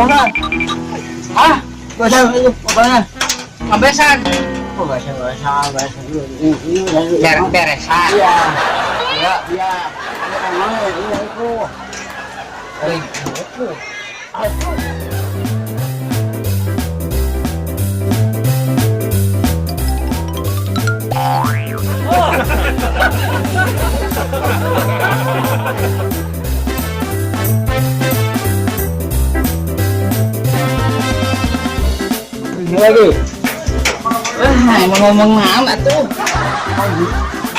Mana? Ah, Bahasa itu apa? ngabesan. Oh, bahasa bahasa bahasa. Ini. Beresan. Iya. Iya. Iya. Iya, iya itu. Itu. Ini lagi. Wah, emang ngomong naon atuh.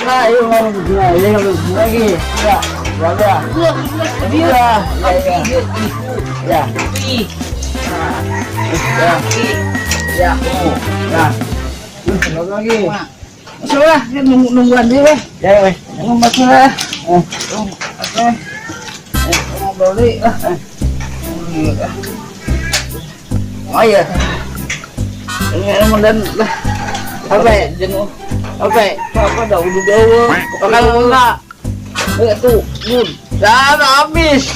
Nah, ini ngomong begini, ini ngomong begini lagi. Iya, berapa? Iya, iya, iya. Ya, ya, ya. Ya. Berapa lagi? Masuk lah, nunggu nungguan dia weh. Ya, weh. Nunggu masuk lah. Eh, Oke. Ngobrol deh. Ah. Oh iya. Ini emang dan lah. Apa? Jenuh. Apa? Apa dah udah jauh. Makan enggak? Eh tuh, bun. Dah habis.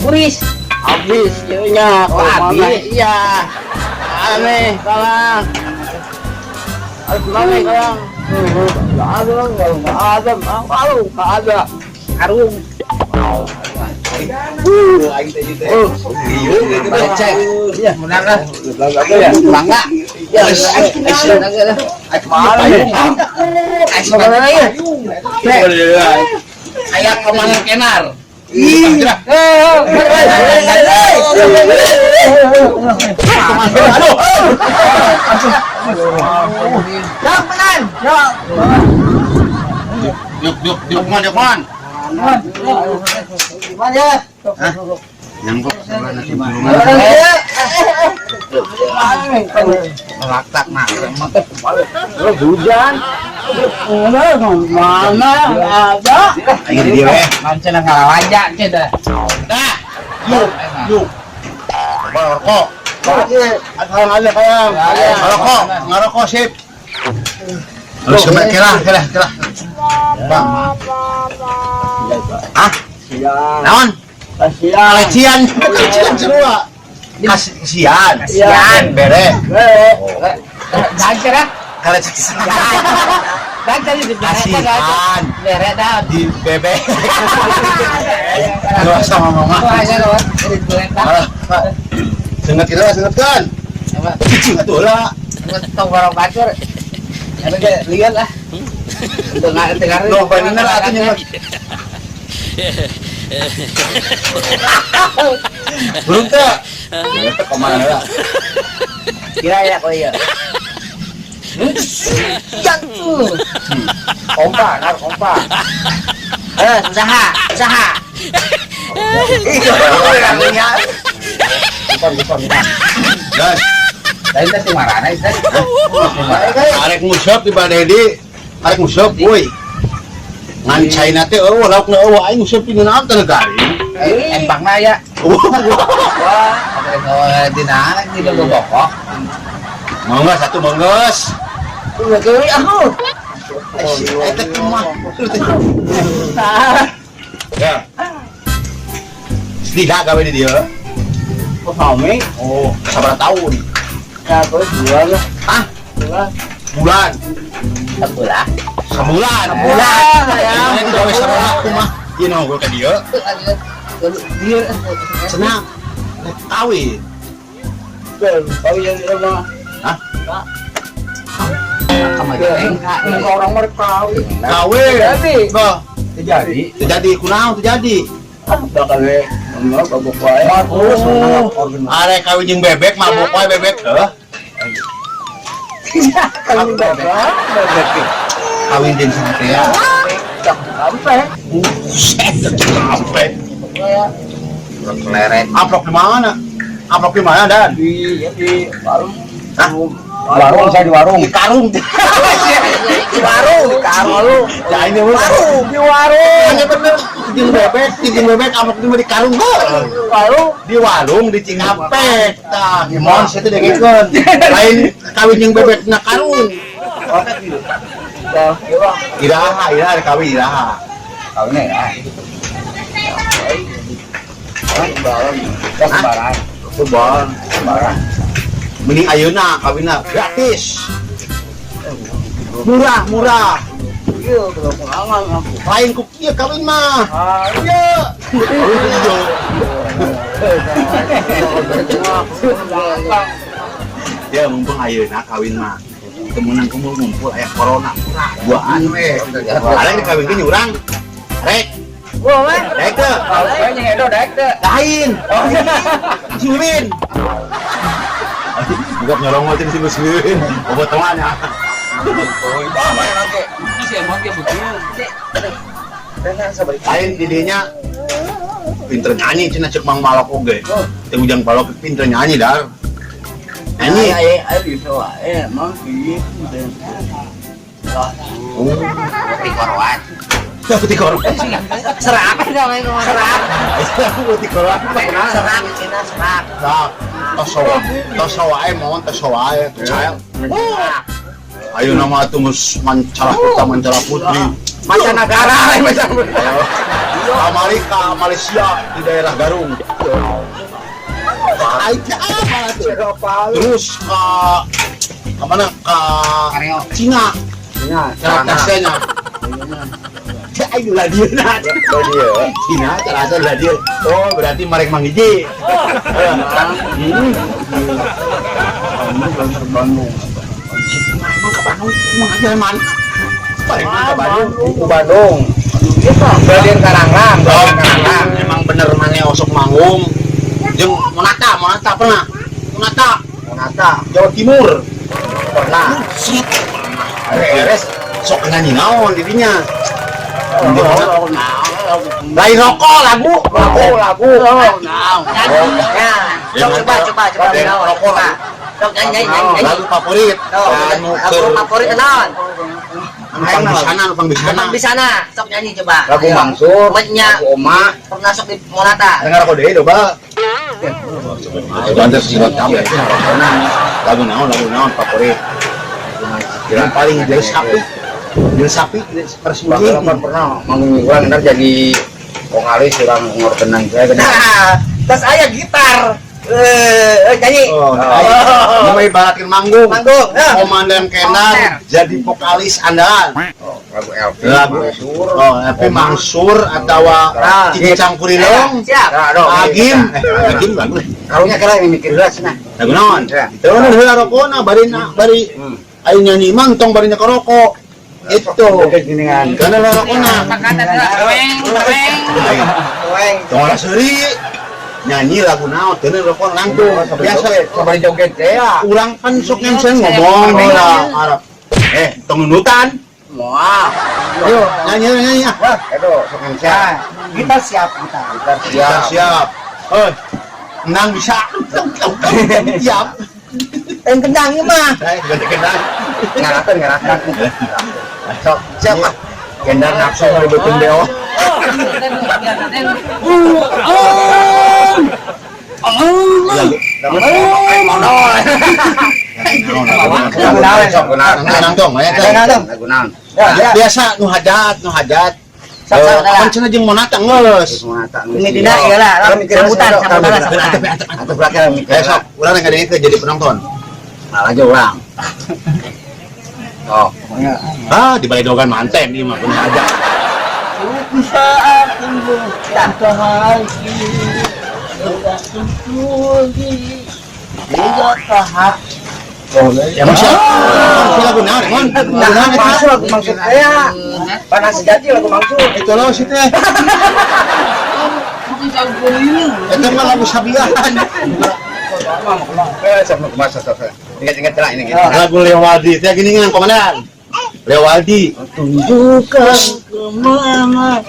Kuris. Habis ceweknya. Oh, habis. Iya. Aneh, kalang. Harus mana kalang? Enggak ada, enggak ada, enggak ada. Karung. Oh, Cek. iya. Menang lah. Ya. Bangga. Ya, Mana? Mana lagi? Kayak kemana kenar. Aduh. Jangan. Yuk, yuk, yuk, man, yuk, man. Gimana ya? Nyangkut sama nasi gulungan. Laktak mah. Hujan. Mana ada? Ayo di dia weh. Mancen ngalawaja cenah. Dah. Yuk, yuk. Coba rokok. Sekarang aja kayak. Ngerokok, ngerokok sip. Terus coba kelah, kelah, kelah. Bang. Ah, Siang. naon? Kasihan. Kalecian, kalecian semua. Kasihan. Kasihan. Bere. Eh, Dancer ah. Kalecian. Dancer di Kasihan. Bere dah. Di bebek. Lu sama mama. Wah, ya kawan. Ini Ah, Sengat kita, sengat kan? Apa? Cicing atuh lah. Tong barang bacur. Ada ge lihat lah. Dengar dengar. Loh, bener atuh nyengat. Belum teh. Ya, kemana lah? Kira ya kok iya. Yang tuh. Kompak, kan kompak. Eh, usaha, usaha. Dan Lain teh marana teh. arek nguseup di Pak Dedi. Arek nguseup woi. Ngan China teh eueuh laukna eueuh aing nguseup di naon teh garing. Empangna ya. Wah, Ada gawe dina di bokok. Mangga satu manggas. udah kiri aku. Eta kumaha? Ya. Tidak gawe di dia. Oh, kami. Oh, sabaraha tahun? Ya, aku bulan lah. Hah? Bulan. Bulan. Sebulan. Sebulan. Sebulan, Ya. ya. Gawe sabaraha kumaha? Ieu nongol ka dieu. Dia Cenah. Rek kawin. Kau yang di rumah. Hah? Muka orang mereka kawin. Kawin. Jadi. Bah, Terjadi. terjadi kunaon terjadi? Ah, bakal we. Enggak, babok wae. Oh, arek kawin jeung bebek mabok wae bebek heuh. Kawin bebek. Bebek. Kawin jeung satria. Sampai. Buset, sampai. Leret. Amplop di mana? Amplop di mana, Dan? Di ya, di warung. Hah? Warung saya di warung. Di karung. Di warung, di karung. Ya ini warung. Di warung. Hanya bener. Jeung bebek, jeung bebek amplop di karung heuh. Warung. Di warung di Cikampek. Tah, gimana sih teh dengekeun. Lain kawin jeung bebek na karung. Dah, iya. Iraha, iraha rek kawin iraha. Kawinnya ya. Kembaran. Kembaran. Coba, parah. Mending ayeuna kawinna gratis. Murah, murah. Iya, kekurangan aku. Lain ku kieu kawin mah. Ah, Iya. Iya. Ya mumpung ayeuna kawin mah. Teu meunang kumpul-kumpul aya corona. Duaan we. Arek dikawinkeun urang. Rek, Wah, weh. rek teu. Kayaknya ngedo daek teu. Lain. Si Mimin. Bukan nyolong macam si Mimin. Obat temannya. Si emang dia betul. Lain didinya pinter nyanyi cenah cek Mang Malok oge. Teu Ujang Balok pinter nyanyi dar. Nyanyi. Ayo, ayo bisa wae, emang gitu. Oh, Putih korwan. putih korban. Serak. Serak. Putih korban. Serak, Cina serak. Nah, tos tos wae mohon tos wae percaya. Ayo nama atuh geus mancara putra mancara putri. Mancanegara, mancanegara. Kamari ka Malaysia di daerah Garung. Aja apa tuh? Terus ke mana? Ke Cina. Nah, Cara tasnya. Ayo lah dia nah. Cina terasa lah dia. Oh, berarti mereka manggiji. Hmm. kamu belum ke Bandung. Emang ke Bandung, emang aja man. Paling ke Bandung. Ke Bandung. Balian Karangrang, Oh, Balian Karangrang. emang bener mana osok manggung. Jeung Monata, Monata pernah. Monata, Monata, Jawa Timur. pernah. Shit. Beres. Sok nyanyi naon dirinya. Lain rokok lagu, Lagu, lagu. Nah, Ya, coba coba coba Lain rokok lagu. Sok nyanyi nyanyi nyanyi. Lagu favorit. Anu Lagu keur favorit naon? anu pang bisana, anu pang bisana. Emang bisa na, sok nyanyi coba. Lagu Ayo. Mangsur, Menya lagu Oma, pernah sok di Monata. Dengar aku deh, coba. Coba sirot kabeh. Lagu naon favorit. Yang paling dari sapi. Dari sapi Bahkan kan pernah manggung urang ntar jadi kongalis urang ngorkenan saya kan. Nah, terus aya gitar. Eh, nyanyi. Oh, oh. Mau ibaratin manggung. Manggung, ya. Komandan Kenar jadi vokalis andalan. Oh, lagu LP, Lagu Mangsur. Oh, tapi Mangsur atau Ah. Cicang Kurilong. Siap. Nah, dong. Agim, Agim lagu. Karunya kira ini mikir heula cenah. Lagu naon? Ya. Itu nu heula rokona bari bari ayo nyanyi mang tong bari rokok. Itu. Joget geningan. Karena lah rokona. Weng, weng. Weng. Tong ora seuri. Nyanyi lagu naon teu rokok langsung. Biasa Sabari joget teh ya. urang kan sok ngemsen ngomong ora Arab. Tong nundutan. Wah. Ayo nyanyi nyanyi ah. Wah, aduh sok ngemsen. kita siap kita. Gitar Siap siap. siap. Eh, menang bisa. Siap. Yang kendang ieu mah. Eh, gede kendang. Ngarakeun ngarakeun. Sok, siap ah. Gendar nafsu ngaribeutkeun deo. Lagu Lagu naon sok naon. Nang dong, ya. Lagu naon? Lagu naon? Biasa nu hajat, nu hajat. Sok, sok, sok. Kan cenah jeung Monata geus. Ini dina ieu lah, sambutan, sambutan lah, sambutan. Atau belakang mikir. Eh sok, urang ngadengkeun jadi penonton. Malah aja urang. Oh, Ah, di balai dogan manten ieu mah punya hajat. Saat tunggu hati, tidak tahap. Ya masya. Si lagu naon, Mon? Lagu naon eta? Mangsur lagu Mangsur teh ya. Panas sejati lagu Mangsur. Itu lo sih teh. Eta mah lagu sabian. Eh, sama kumaha sok sok. Ingat-ingat lah ini. Lagu Lewaldi teh gini ngan komandan. Lewaldi. Tunjukkan kemana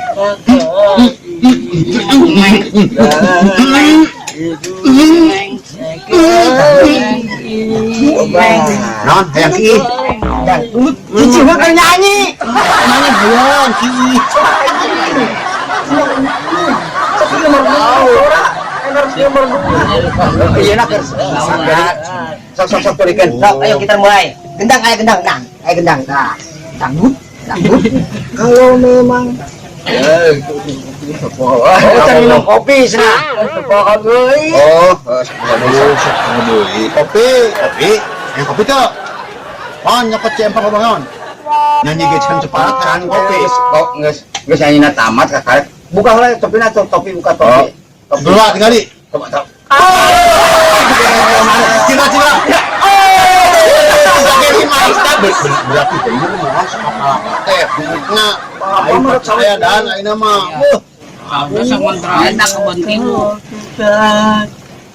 Naon hayang kiih. Cici mah kan nyanyi. Nyanyi hayang kiih. Iya nak. Sok sok sok turikeun. Sok, ayo kita mulai. Gendang, ayo gendang, gendang. Ayo gendang. Nah, dangdut, dangdut. Kalau memang Eh, Oh, can minum kopi cenah. Oh, Aduh, sok deui. Kopi, kopi. Yang kopi tuh. Oh, nyokot C4 ngomong. Nyanyi ge can cepat can kopi. Kok geus geus nyanyina tamat kakarek. Buka heula topina tuh, topi buka topi. Topi. Dua tinggali. Coba top. Cina cina. Berarti teh ini mah sok teh bungkna. Aing percaya dan aing mah. Kamu sama enak kebun timu.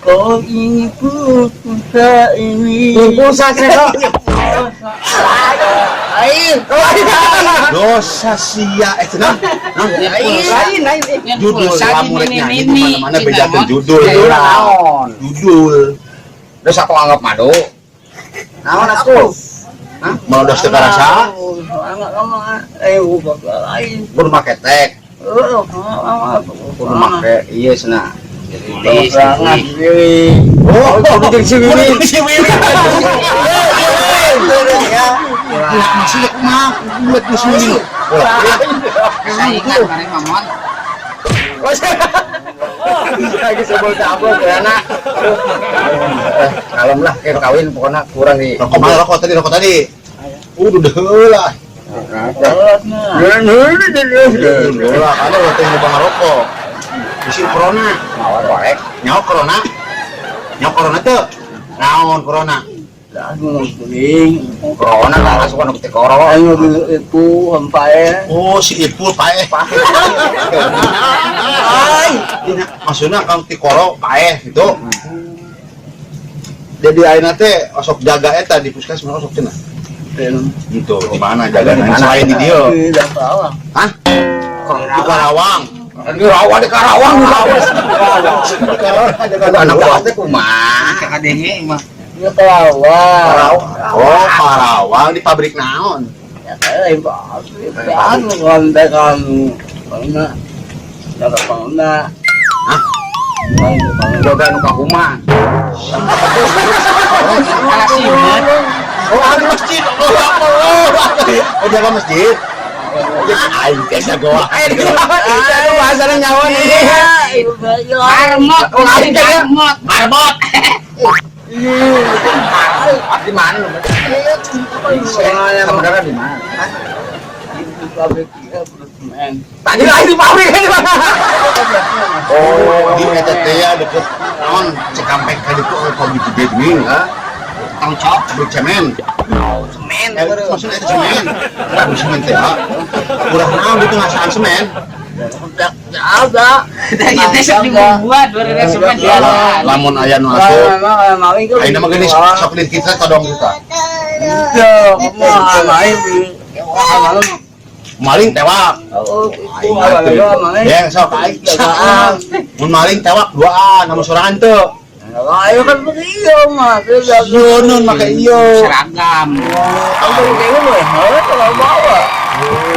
Kau ini pulsa ini. Pulsa cenah. Air. Dosa sia eh cenah. Lain lain. Judul lamun rek nyanyi di mana-mana bejakeun judul. Judul naon? Judul. Terus aku anggap madu. Naon atuh? Mau dos teu karasa? Kudu make tek. Kudu make ieu cenah. Tulis, Oh, kudu jeung si Wiwi. Si Wiwi. Lah maksudnya kumaha buat si Wiwi. Saingan bareng mamon. Lagi sebel caplok ya anak. Kalem lah kayak kawin pokoknya kurang di. Rokok mana rokok tadi rokok tadi. Udah heula. Heula kana teh nyoba ngarokok. Bisi corona. Mawar korek. Nyawa corona. Nyawa corona teu. Naon corona? Corona lah masuk anu teh corona. Oh, si Ipul paeh. Ay, Maksudnya kalau ti koro paeh gitu. Jadi ayeuna teh osok jaga eta di puskesmas osok cenah. Gitu, di mana jaga selain di dieu? Hah? Di Karawang. Di rawa di Karawang. Anak buah teh kumaha? Kakadenge mah. Karawang. Oh, Karawang di pabrik naon? Hah? Jaga nu ka kumaha? Kalah simet. Oh, ada masjid. Oh, Allah. Oh, jaga masjid. Aing teh sagoa. Aduh bahasana nyawa nih. Marmot, marmot, marmot. Di mana lu? Sebenarnya di mana? Tadi lahir di pabrik di mana? Oh, di eta teh ya deket naon Cikampek ka ditu pabrik gede geuning. Tong cok, Pabrik cemen. semen. Maksudnya itu semen. Pabrik semen teh ya. Kurang naon di ngasaan semen. Ada. Ieu teh sok dibuat dua semen jualan. Lamun aya nu asup. Ayeuna mah geuning sok di kita todong kita. Maling tewak. Ya, sok aing. Mun maling tewak duaan sama sorangan teu. Ayo kan begitu mah. Yunun make ieu. Seragam. Kalau bawa.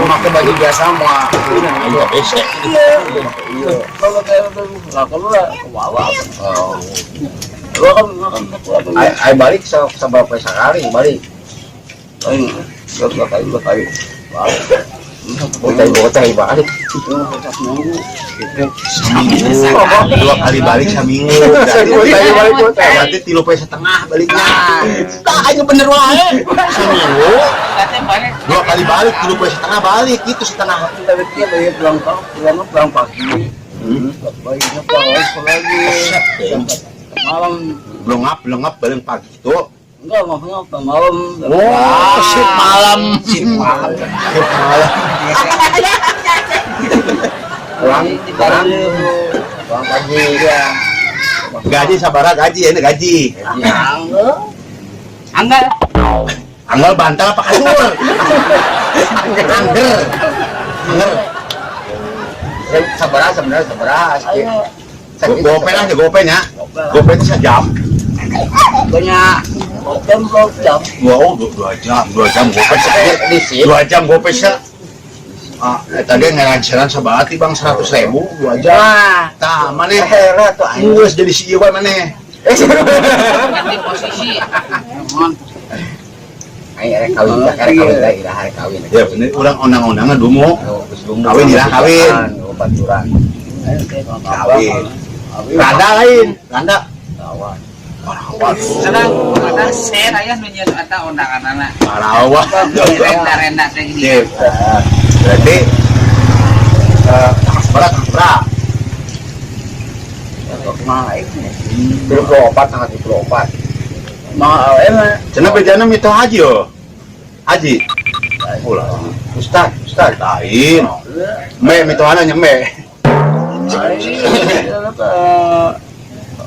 Memakai baju biasa mah. Aing teh besek. Iya. Kalau kayak kalau bawa. Oh. Kan Ai balik saberapa sekali balik. Dua kali dua kali. Bocah bocah balik. Seminggu. Dua kali balik seminggu. Berarti 3,5 baliknya. Tah aing bener wae. Seminggu dua kali balik 3,5 balik itu setengah. Baliknya balik pulang pulang pulang pagi. Baliknya pulang lagi. Malam. Belum ngap balik pagi itu. Enggak, maksudnya pulang malam. Oh, shift malam. Shift malam. Shift malam. Pulang pulang pulang pagi ya. Gaji sabara gaji ini gaji. Anggal. Anggal bantal apa kasur? Angger. Angger. Sabara sebenarnya sabara. Gope lah, gope nya. Gope itu sejam. Banyak. Jam jam. Dua jam gope Di 2 jam gope sih. Ah, tadi ngelanceran sabati bang 100.000 2 jam. Tah, maneh Hera tuh aing. geus jadi si ieu wae maneh. Ganti posisi. Mohon. Aing erek kawin teh, erek kawin teh, iraha erek kawin. Ya bener, urang ondang-ondangan dumu. Oh, geus dumu. Kawin iraha kawin. Oh, baturan. Kawin. Randa lain, randa. Kawan. Parawan. Sedang ada share aya nu nyieun eta undanganana. Parawan. Renda-renda teh gini. Sip. Berarti tanggal seberapa, tanggal seberapa? Kumaha itu? 34 tanggal 34. Mau emang. Cenah bejana mito haji yo. Haji. Ulah. Ustad, ustad lain. Me mitohana nya me.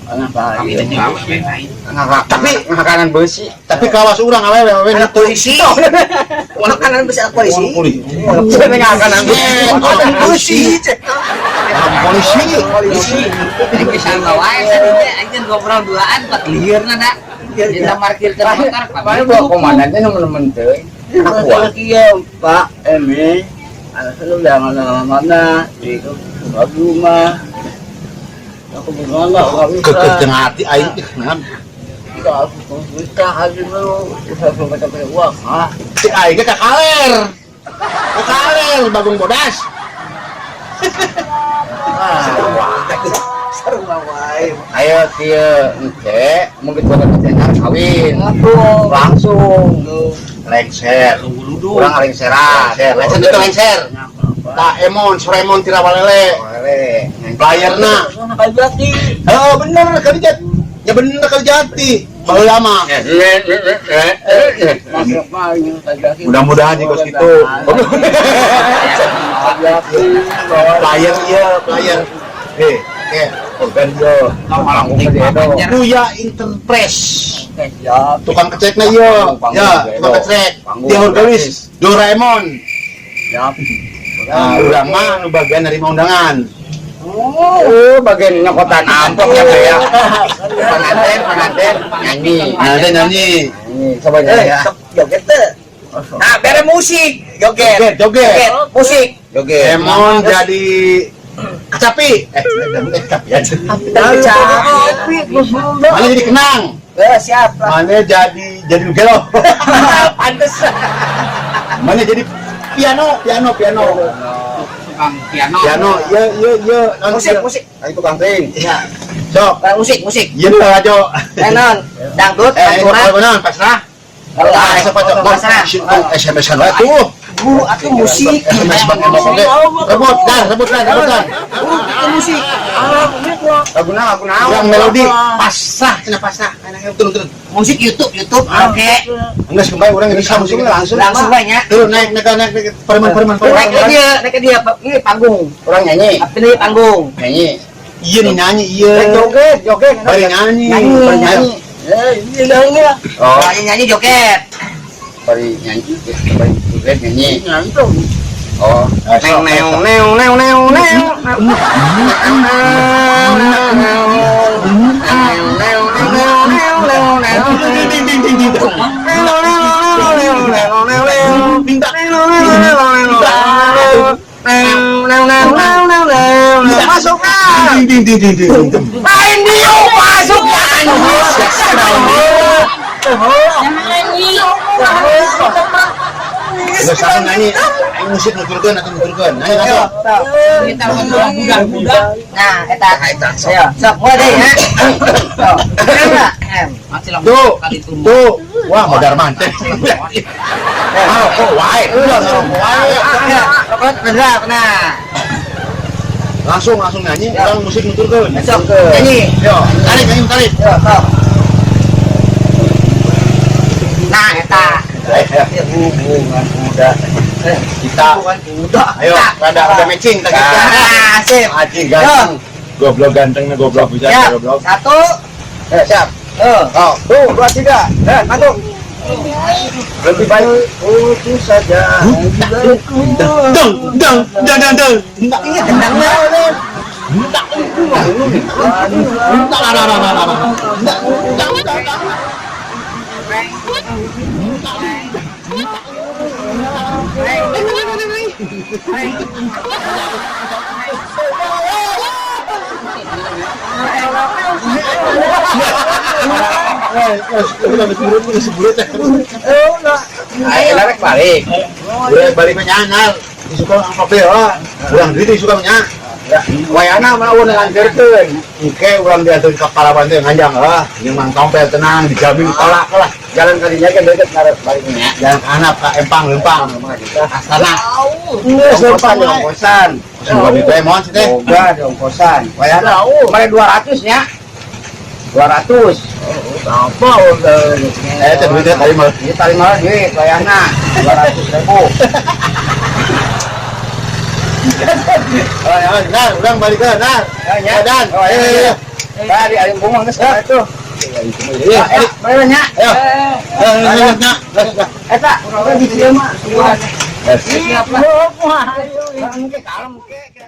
Anak lain. Tapi Makanan besi. tapi kawas urang awewe awewe Anak itu. polisi. Anak kanan besi anak polisi. Polisi. Makanan besi. Anak polisi. Anak polisi. Polisi. Jadi bisa wae tadi teh anjeun ngobrol duaan pak liurna da. Kita parkir ke motor pak. Mana bawa komandannya nemen-nemen teh. Anak buah. Iya, Pak Emi. Anak saya jangan mana di rumah. Aku bagaimana nggak bisa. Kekeh tengah hati aing ih naon. Tidak aku bisa haji dulu. Bisa sampai sampai uang. Ah, Si aing ge ka kaler. Ka kaler Bagong Bodas. Seru wae. Ayo kieu engke mun geus boga ketenar kawin. Langsung. Langsung. Lengser. Urang lengseran. Lengser, lengser itu lengser. Tak emon, suremon tirawalele. Boleh. Playerna. kayak jati. Oh bener kali jat. Ya bener kali jati. Baheula mah. Masuk main kayak jati. Mudah-mudahan jika gitu. Jati. Player iya, player. Eh, organ yo. Buya Interpress. Ya, Tukang kecekna iya. Ya, tukang kecek. Dia organis Doraemon. ya. Nah, urang mah nu bagian nerima undangan. Oh, bagian nyokotan amplop ya kayak. Pengantin, pengantin nyanyi. Nah, dia nyanyi. Nyanyi, coba nyanyi ya. Joget teh. Nah, bere musik, joget. Joget, joget. Musik. Joget. Emon jadi kecapi. Kecapi aja. Kecapi. Mana jadi kenang? Siap lah. Mana jadi gelo. Pantes. Mana jadi piano, piano, piano. Tukang piano. Piano, iya, iya, iya. Musik, musik. Ayo tukang ting. Ya. Sok. Musik, musik. Iya lah, Jo. Non, dangdut, pantura. Benar, pasrah. Ah, siapa cok? Pasrah. SMS-an wae tuh. Bu, atuh musik. SMS bang emok oge. Rebut, dah, rebut, dah, rebut, dah. Bu, itu musik. Lagu naon, lagu naon. Urang melodi pasrah, cenah pasrah. Enak turun, turun. Musik YouTube, YouTube. Oke. Enggak kembali urang bisa musik langsung. Langsung banyak. Turun naik naik naik naik preman preman preman. Naik ke dia, naik ke dia. Ini panggung. Orang nyanyi. Apa ini panggung? Nyanyi. Iya nih nyanyi iya. Joget, joget. Bari nyanyi. Nyanyi. Bari nyanyi. Ini nyanyi. Oh, Nyanyi nyanyi joget. bari nyanyi, bari joget nyanyi. Nyanyi. Oh, neo neo neo neo neo neo. Masuk ah. Ding ding ding ding ding. Main dia masuk. Nyanyi. Enggak usah nyanyi. Aing musik nuturkeun atau nuturkeun. Nyanyi langsung. Kita ngobrol budak-budak. Nah, eta. Ayo, sok mulai deh ya. Sok. Masih langsung Tuh. kali itu. Tuh. Wah, modar mantep. Ah, kok wae. Udah ngerokok wae. Rokok bener, nah. Langsung langsung nyanyi, orang musik nuturkeun. Sok nyanyi. Yo, tarik nyanyi tarik. Yo, sok. Nah, eta. Hubungan muda. Kita Bukan ayo rada rada matching tak kita. Nah, sip. Aji ganteng. Goblok gantengnya goblok bisa Ya, goblok. satu. Siap. Oh. Oh, 2, 3. Masuk. Lebih baik putus saja. Dang dang dang dang dang. Iya, tendangnya. Udah seburit, udah seburit. Ayo rek balik. Udah balik menyanar. Disuka amplop deh lah. Urang duit disuka nya. Wayana mah urang nganterkeun. Oke, urang diantar ke Palawan teh nganjang lah. Ini Mang Tompel tenang, dijamin tolak lah. Jalan kalinya kan deket ngarep baliknya. Jalan ke anak ke Empang, Lempang. Astana. Geus lempang di ongkosan. Semoga duit mohon sih teh. Boga di ongkosan. Wayana mare 200 nya. 200. Apa udah? Eh, teh duitnya tadi mah. Ini tali malah duit wayana 200 ribu. Oh, ya, nah, urang balik ke nah. Ya, Dan. Oh, Ayo, iya, ayo, iya. ayo. Tadi ada bunga geus ka itu. Iya, Eh, mare nya. ayo. Ayo, ayo, ayo, nah. Eta, urang di dieu mah. Eh, Siap lah. Engke kalem ke.